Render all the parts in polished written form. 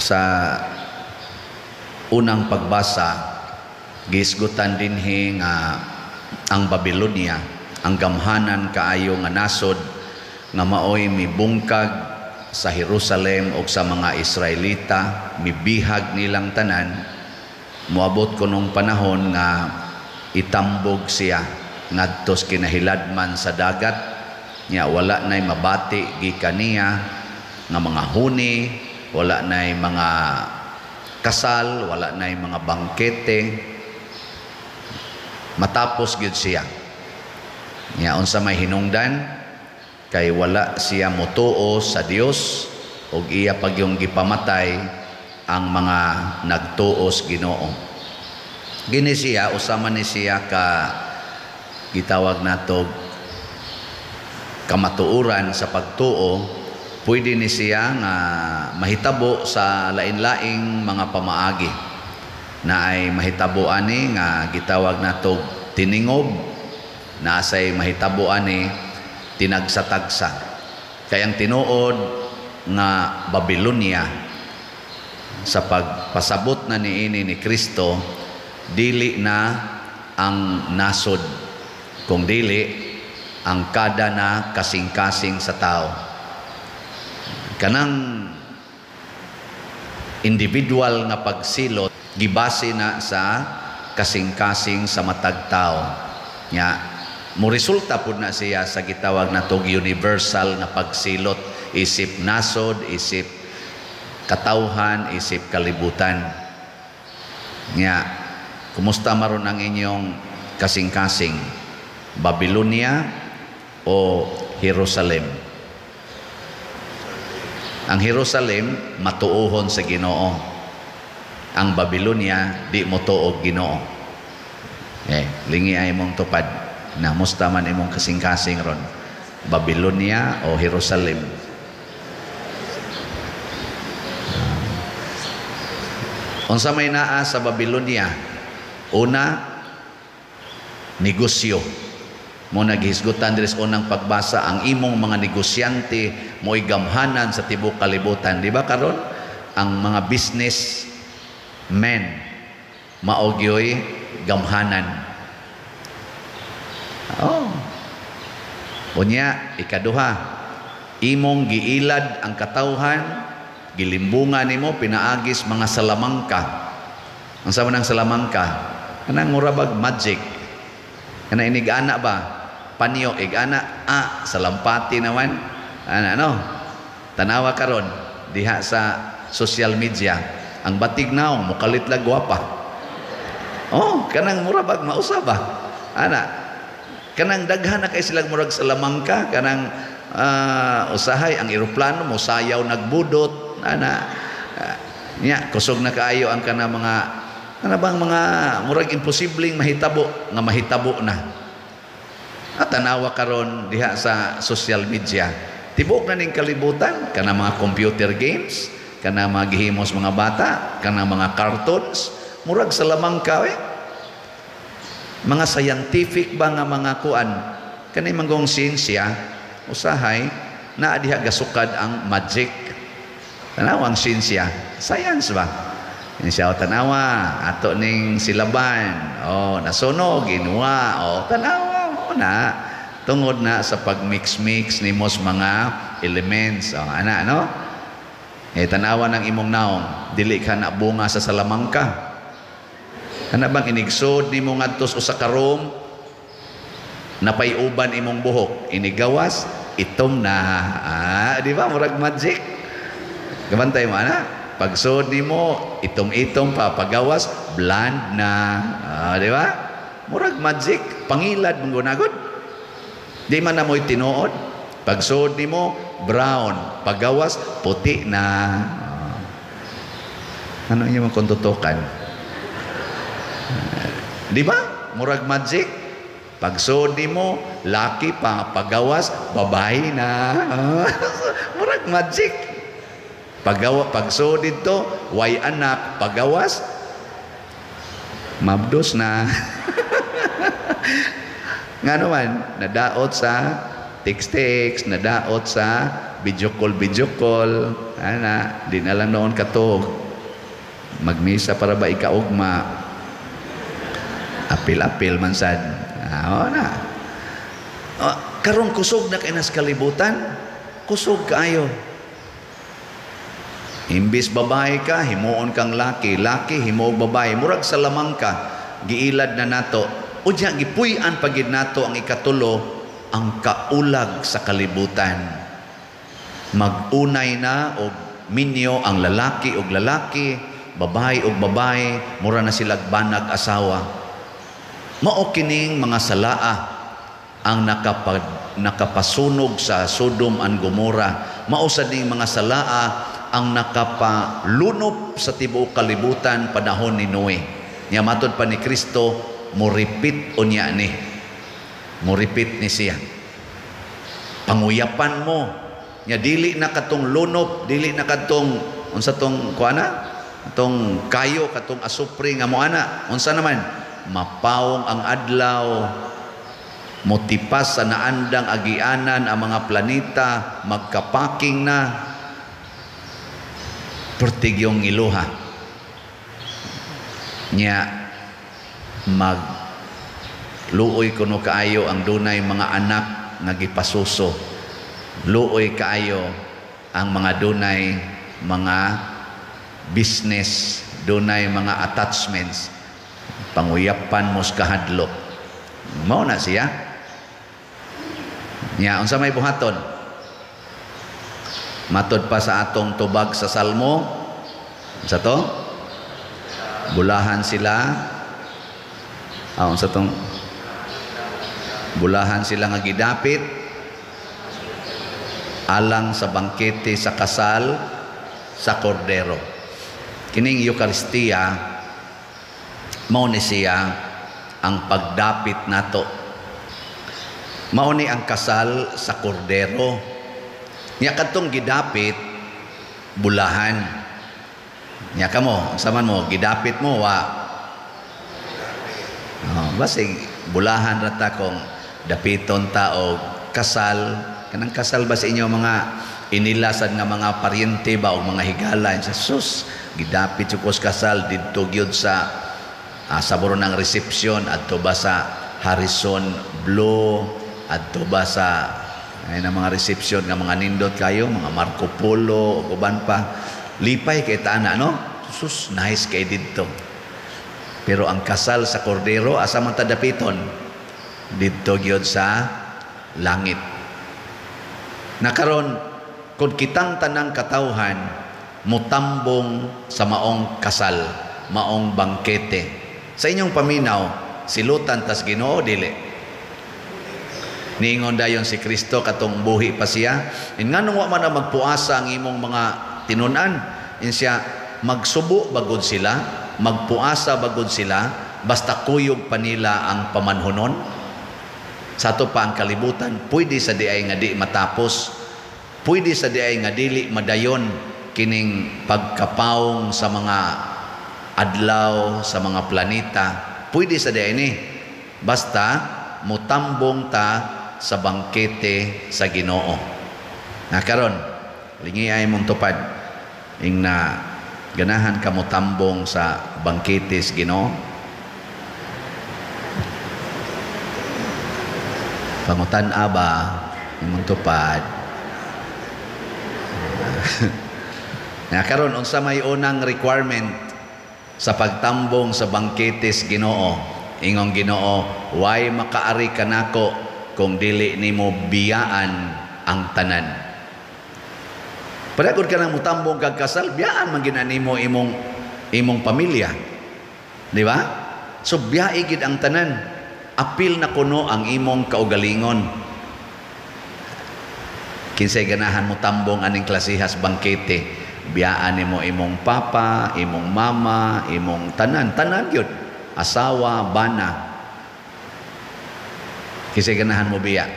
Sa unang pagbasa, gihisgutan dinhi nga ang Babylonia, ang gamhanan kaayo nga nasod nga maoy mibungkag sa Jerusalem og sa mga Israelita, mibihag nilang tanan, moabot kunong panahon nga itambog siya ngadtos kinahiladman sa dagat nya. Wala nay mabati gikan niya nga mga huni, wala nay mga kasal, wala nay mga bangkete, matapos gyud siya. Nya unsa may hinungdan? Kay wala siya motuo sa Dios ug iya pagyong gipamatay ang mga nagtuos Ginoo. Gini siya, usa man ni siya ka gitawag nato kamatuoran sa pagtuo. Pwede ni siya nga mahitabo sa lain-laing mga pamaagi na ay mahitabo ani nga gitawag nato tiningob, naasay mahitabo ani tinagsa-tagsa. Kay ang tinuod nga Babylonia sa pagpasabot na niini ni Kristo, dili na ang nasod kung dili ang kada na kasing-kasing sa tao, kanang individual nga pagsilot gibase na sa kasing-kasing sa matag tao. Nya mo resulta pud na siya sa gitawag natog universal nga pagsilot isip nasod, isip katawhan, isip kalibutan. Nya kumusta maron ang inyong kasing-kasing? Babylonia o Jerusalem? Ang Jerusalem matuohon sa Ginoo. Ang Babylonia di motuo Ginoo. Eh, lingi ay imong tupad. Na musta man imong kasing-kasing ron? Babylonia o Jerusalem? Unsa may naa sa Babylonia? Una, negosyo. Mo naghisgutan diri sa unang pagbasa, ang imong mga negosyante mo'y gamhanan sa tibuok kalibutan. Di ba karon ang mga business men mao gyoy gamhanan? Oh. Unya, ikaduha, imong giilad ang katawhan, gilimbungan nimo pinaagis mga salamangka. Ang sama ng salamangka, kanang mura bag magic. Kana inig-ana ba? Panyo ig-ana, ah, salampati naman. Ana no? Tanawa karon diha sa social media, ang batig naong mukalit lag gwapa. Oh, kanang mura bag mausa ba? Ana, kanang daghan na kay silang murag salamangka, kanang usahay ang eroplano mo sayaw nagbudot, ana. Nya kusog na kaayo ang kana mga kana bang mga murag imposibleng mahitabo nga mahitabo na. At tanawa karon diha sa social media, tibuok na ning kalibutan, kana mga computer games, kana mga gihimos mga bata, kana mga cartoons, murag salamangka eh. Mga scientific ba nga mga kuan, kani manggong siyensya, usahay naa diha gasukad ang magic. Tanawa ang siyensya, science ba? Siya, tanawa, ato ning silaban, oh, nasunog, ginuwa, oh, tanawa mo na. Tungod na sa pag-mix-mix nimos mga elements. Oh, ana, no? Eh, tanawa ng imong naong, dili ka na bunga sa salamangka. Ana bang inigsod nimo ngadtos usa ka room, napay-uban imong buhok, inigawas, itom na. Ah, di ba? Murag magic. Kabantay mo, ana? Pagsod nimo, itom-itom pa, pagawas, blonde na. Ah, di ba? Murag magic, pangilad mong gunagod. Di man na mo'y tinuod. Pagsod nimo, brown. Pagawas, puti na. Ah. Ano inyo mong kuntutukan? Di ba? Murag magic. Pagsod nimo, laki pa, pagawas, babae na. Murag magic. Pagawa, pagsod dito, way anak, pagawas, mabdos na. Nga naman, nadaot sa text-text, nadaot sa Video call, video call, ana, di na lang noon katuog. Magmisa para ba ikaugma? Apil-apil man sad. Ah, na. Oh, karon kusog na kay nas kalibutan. Kusog kaayo. Imbis babae ka, himuon kang laki, laki himuog babae, murag sa lamang ka, giilad na nato. Unya gipuy-an pagid nato ang ikatulo, ang kaulag sa kalibutan. Mag-unay na og minyo ang lalaki og lalaki, babae og babae, mura na sila banag asawa. Mao kining mga salaa ang nakapasunog sa Sodom and Gomorrah. Mao sad ning mga salaa ang nakapalunop sa tibuok kalibutan panahon ni Noe. Nya matod pa ni Kristo, mo repeat unya ni. Mo repeat ni siya. Panguyapan mo. Nya dili na katong lunop, dili na katong unsa tong kuana? Atong kayo katong asupre nga moana. Unsa naman? Mapawong ang adlaw, motipas sa naandang agianan ang mga planeta, magkapaking na pertigyong iluha. Nya mag luoy kuno kaayo ang dunay mga anak nga gipasuso. Luoy kaayo ang mga dunay mga business, dunay mga attachments. Panguyapan mo sa kahadlok. Mao na siya. Nya unsa may buhaton? Matod pa sa atong tubag sa Salmo, sa to? Bulahan sila. Unsa tong bulahan sila nga gidapit alang sa bangkete sa kasal sa Kordero. Kining Eucharistia mao ni siya ang pagdapit nato. Mao ni ang kasal sa Kordero. Nya kadtong gidapit bulahan. Nya kamo, saman mo gidapit mo wa. Oh, basig bulahan ra ta kung dapiton ta og kasal. Kanang kasal ba sa inyo mga inilasad nga mga paryente ba og mga higala sa sus gidapit jud kasal didto gyud sa saburo ng reception adto ba sa Harrison Blue, adto ba sa ay na mga reception nga mga nindot kayo, mga Marco Polo ug uban pa. Lipay kay taana, no? Sus, nice kay didto. Pero ang kasal sa Kordero asa man ta dapiton? Didto gyud sa langit. Nakaron kung kitang tanang katawhan mutambong sa maong kasal, maong bangkete. Sa inyong paminaw, silutan tas Ginoo dili? Niingon dayon si Kristo katong buhi pa siya, in nganong wa man magpuasa ang imong mga tinun-an? In siya magsubo bagod sila, magpuasa bagod sila, basta kuyog pa nila ang pamanhonon. Sa ato pa ang kalibutan, pwede sa diay nga di matapos, pwede sa diay nga dili madayon kining pagkapawong sa mga adlaw, sa mga planeta, pwede sa diay ni. Basta mutambong ta sa bangkete sa Ginoo. Nakaron, lingi ay mong tupad ing na ganahan ka mutambong sa bangkete sa Ginoo. Pangutan-a ba imong tupad? Nakaron, unsa may unang requirement sa pagtambong sa bangkete sa Ginoo? Ingong Ginoo, way makaari kanako kung dili nimo biyaan ang tanan. Padagod ka nang mutambong kag kasal, biyaan man gina nimo imong pamilya. Di ba? So biyai gid ang tanan. Apil na kuno ang imong kaugalingon. Kinsay ganahan mo tambong aning klasihas bangkete, biyaan nimo imong papa, imong mama, imong tanan, tanan gyud. Asawa, bana. Kinsay ganahan mo biya?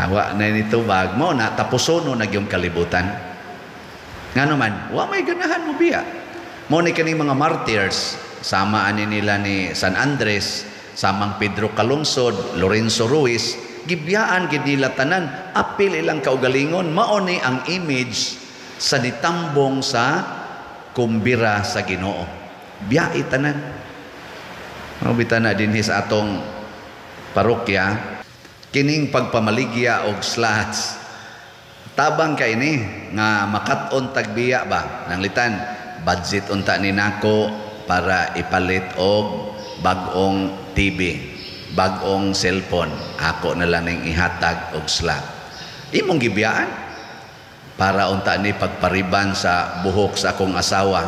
Wa na nitubag mo na tapusono na gyud kalibutan. Ngano man, wa may ganahan mo biya. Mo ni kaning mga martyrs, sama ani nila ni San Andres, samang Pedro Calungsod, Lorenzo Ruiz, Gibiyaan gid nila tanan, apil ilang kaugalingon. Mao ni ang image sa nitambong sa kumbira sa Ginoo. Biyai tanan. Mao bitaw na dinhi sa atong parokya kining pagpamaligya og slots. Tabang kay ni nga makat-on tagbiya ba? Nanglitan budget unta ni nako para ipalit og bag-ong TV, bag-ong cellphone. Ako na lang ning ihatag og slot. Imong gibiyaan para unta ni pagpariban sa buhok sa akong asawa.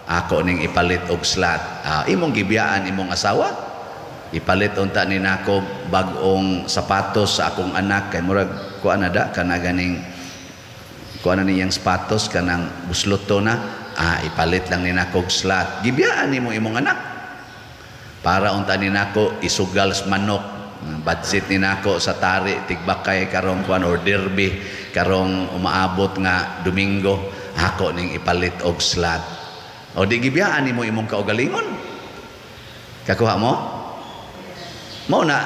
Ako ning ipalit og slot. Imong gibiyaan imong asawa? Ipalit unta ni nako bag-ong sapatos sa akong anak kay murag kuan na da kana ganing kuan na niyang sapatos kanang busloto na, ipalit lang ni nako og slot. Gibiyaan nimo imong anak para unta ni nako isugal sa manok. Budget ni nako sa tari tigbakay karong kuan or derby karong umaabot nga Domingo, ako ning ipalit og slot. O di gibiyaan nimo imong kaugalingon? Kakuha mo? Mao na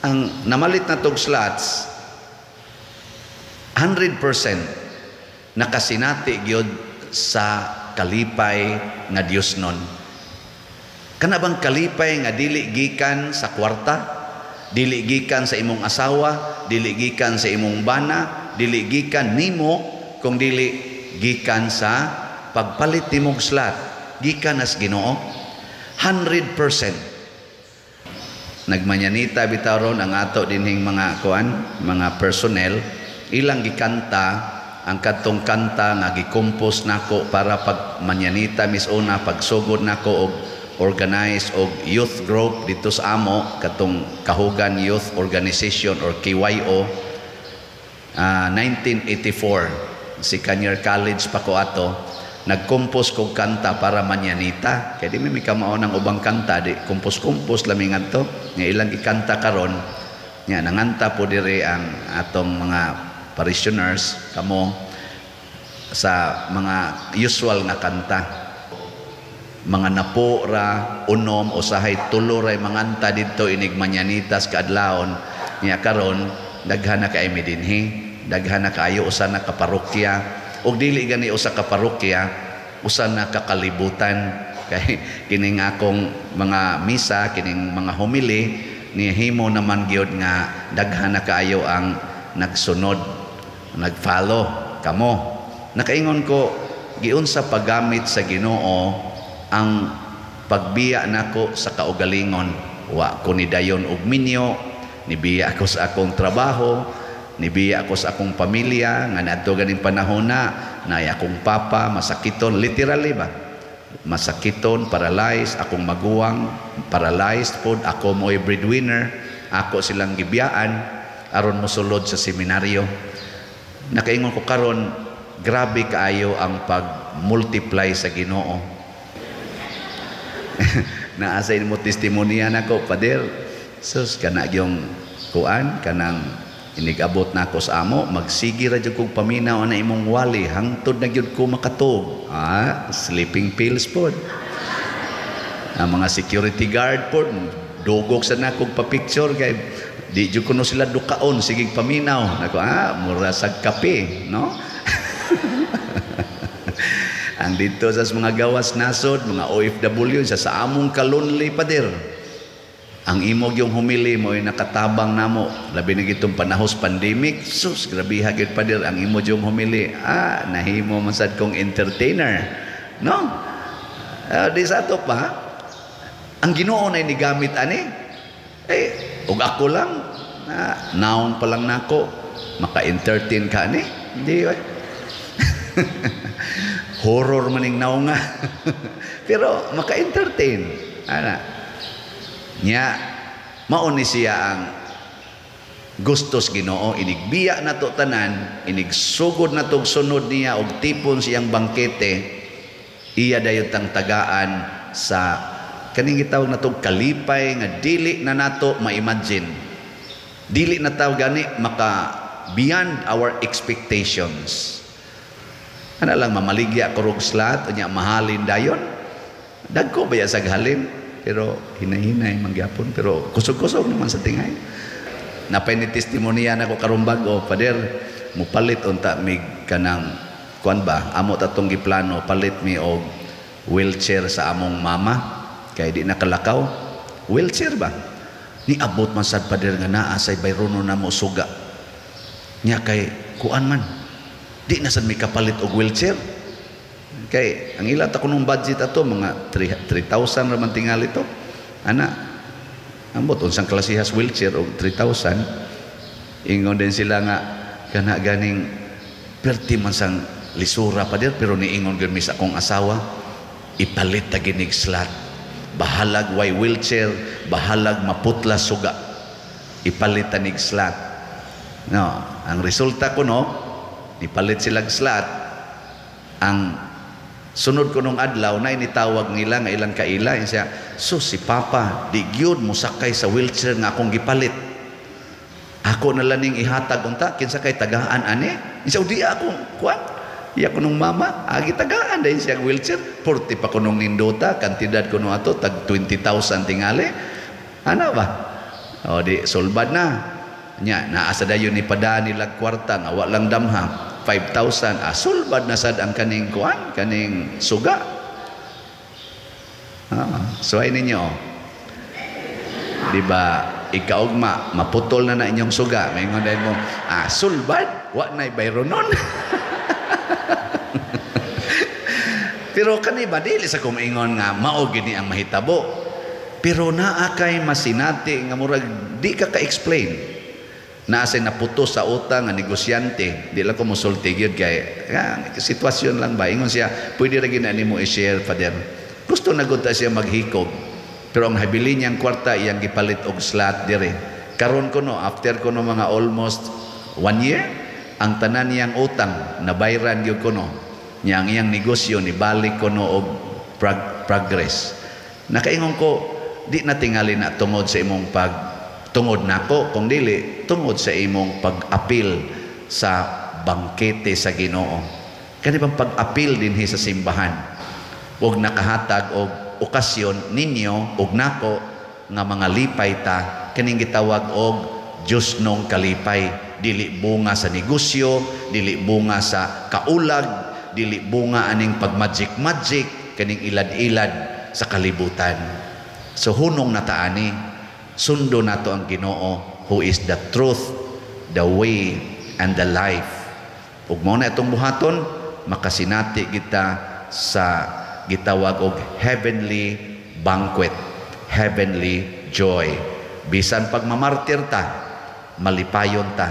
ang namalit na tog slots 100% nakasinati gyud sa kalipay nga Dios nun. Kana bang kalipay nga dili gikan sa kwarta, dili gikan sa imong asawa, dili gikan sa imong bana, dili gikan nimo, kung dili gikan sa pagpalit nimong slot, gikan as Ginoo. 100%. Nagmanyanita bitaw ron ang ato dinhing mga kuan, mga personnel, ilang gikanta ang kadtong kanta nga gikompose nako para pag manyanita misuna pagsugod nako og organize og youth group dito sa amo, katong Kahugan Youth Organization or KYO, 1984, second year college pa ko ato, nagkompose kog kanta para manyanita kay di mi kamao ng ubang kanta, di kompos-kompos lami ngadto nga ilang gikanta karon. Nya nanganta po diri ang atong mga parishioners kamo sa mga usual nga kanta, mga napo ra, unom, usahay tulo ray manganta didto inig mañanitas kaadlawon. Nya karon daghan na kay mi dinhi, daghan na kaayo, usa na ka parokya, ug dili gani usa ka parokya, usa na ka kalibutan. Kay kining akong mga misa, kining mga homily nihimo naman gyud nga daghan na kaayo ang nagsunod, nagfollow kamo. Nakaingon ko, giunsa paggamit sa Ginoo ang pagbiya nako sa kaugalingon. Wa ko ni dayon og minyo, nibiya ako sa akong trabaho, nibiya ako sa akong pamilya nga naadto ganing panahon na naay akong papa masakiton, literally ba, masakiton, paralyzed, akong maguwang paralyzed pod, ako mo'y breadwinner, ako silang gibiyaan aron mosulod sa seminaryo. Nakaingon ko karon, grabe kaayo ang pag-multiply sa Ginoo. Naa sa imo testimonya nako, Pader, sus kana yung kuan kanang inigabot nako sa amo, magsigi ra jud kog paminaw ana imong wali hangtod na gyud ko makatug. Sleeping pills pod. Ang mga security guard pod dugog sa nakog pa-picture kay di jud kuno sila dukaon, sige paminaw nako, mura sa kape, no? Ang dito sa mga gawas nasod, mga OFW sa among kalonely, Pader. Ang imog yung humili mo ay nakatabang namo, labi na gitong panahos pandemic, sus grabe gyud, Pader, ang imo yung humili. Nahimo man sad kong entertainer, no? Di sa ato pa ang Ginoo na nigamit ani. Og ako lang na naong pa lang nako maka-entertain ka ani, hindi ba? Horror maning naong nga. Pero maka-entertain ana. Nya mao ni siya ang gustos Ginoo, inigbiya nato tanan, inigsugod nato sunod niya og tipon siyang bangkete, iya dayon tang tagaan sa kaning gitawag nato kalipay nga dili na nato ma-imagine, dili na taw gani maka beyond our expectations. Ana lang mamaligya ko og slot unya mahalin dayon, dagko ba ya sa halin, pero hinay-hinay man gyapon, pero kusog-kusog naman sa tingay. Napay ni testimonya nako karon bag-o, "Pader, mupalit unta mig kanang kuan ba, amo ta tong giplano, palit mi og wheelchair sa among mama kay di nakalakaw." Wheelchair ba? Ni abot man sad, pader, nga naa say bayrono na mo suga. Nya kay kuan man, di na sad mi kapalit og wheelchair. Kay ang ila ta kunong budget ato mga 3,000 ra man tingali to. Ana, ambot unsang klasehas wheelchair og 3,000. Ingon din sila nga kana ganing perti man sang lisura, pader, pero niingon gyud mi sa akong asawa, ipalit ta ginig slat. Bahalag way wheelchair, bahalag maputla suga. Ipalit ta nig slat. No, ang resulta ko no, ipalit sila slat. Ang sunod ko nung adlaw na initawag nila nga ilang kaila siya, "So si Papa di gyud mosakay sa wheelchair nga akong gipalit. Ako na lang ning ihatag unta, kinsa kay tagaan ani?" Siya, "Di ako kuan. Iya ko nung mama, agi tagaan din siya wheelchair, 40 pa ko nung nindota, kantidad ko no ato tag 20,000 tingali." Ana ba? O di sulbad na. Nya naa sa dayon ni padani lag kwarta nga wa lang damha 5,000, ah, sulbad na sad ang kaning kuan, kaning suga. Ah, suway ninyo. Di ba ikaugma maputol na na inyong suga, maingon dahil mo, "Ah, sulbad, wa na'y bayronon." Pero kani ba, dili sa kumingon nga mao gini ang mahitabo. Pero naa kay masinati nga murag di ka ka-explain. Naa say naputos sa utang nga negosyante, di lang ko mosulti gyud kay sitwasyon lang ba. Ingon siya, "Pwede ra gyud na nimo i-share, Father." Gusto na gud ta siya maghikog. Pero ang habili niyang kwarta iyang gipalit og slat dire. Karon kuno, after kuno mga almost one year, ang tanan niyang utang nabayran gyud kuno. Nya ang iyang negosyo ni balik kuno og progress. Nakaingon ko, di na tingali na tungod sa imong pag tungod nako, kung dili tungod sa imong pag-apil sa bangkete sa Ginoo. Kani bang pag-apil dinhi sa simbahan og nakahatag og okasyon ninyo og nako nga mga lipay ta kaning gitawag og Dios nong kalipay, dili bunga sa negosyo, dili bunga sa kaulag, dili bunga aning pag-magic magic kaning ilad-ilad sa kalibutan. So hunong na taani, sundo nato ang Ginoo who is the truth, the way and the life. Ug mao na itong buhaton, makasinati kita sa gitawag og heavenly banquet, heavenly joy. Bisan pagmamartir ta, malipayon ta.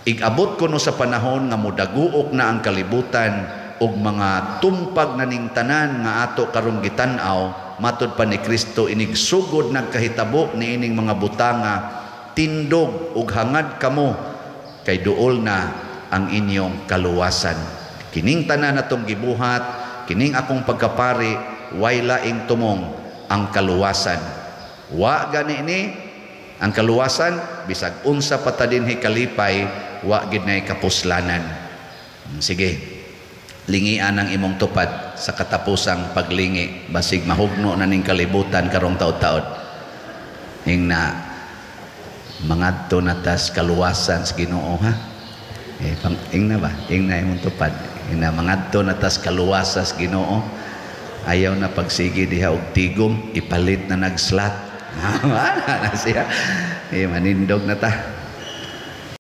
Igabot kuno sa panahon nga mudaguok na ang kalibutan ug mga tumpag na ning tanan nga ato karong gitan-aw, matud pa ni Kristo, inigsugod nagkahitabo niining mga butanga, tindog ug hangad kamo kay duol na ang inyong kaluwasan. Kining tanan natong gibuhat, kining akong pagkapari, way laing tumong ang kaluwasan. Wa gani ni ang kaluwasan, bisag unsa pa ta dinhi kalipay, wa gid nay kapuslanan. Sige, lingian ang imong tupad sa katapusang paglingi, basig mahugno na ning kalibutan karong taud-taod. Ingna, "Mangadto na tas kaluwasan sa Ginoo," ha? Eh, pang, ingna ba? Ingna imong tupad. Ingna, "Mangadto na tas kaluwasan sa Ginoo. Ayaw na pagsige diha og tigom, ipalit na nagslat." Ana na siya. Eh, manindog na ta.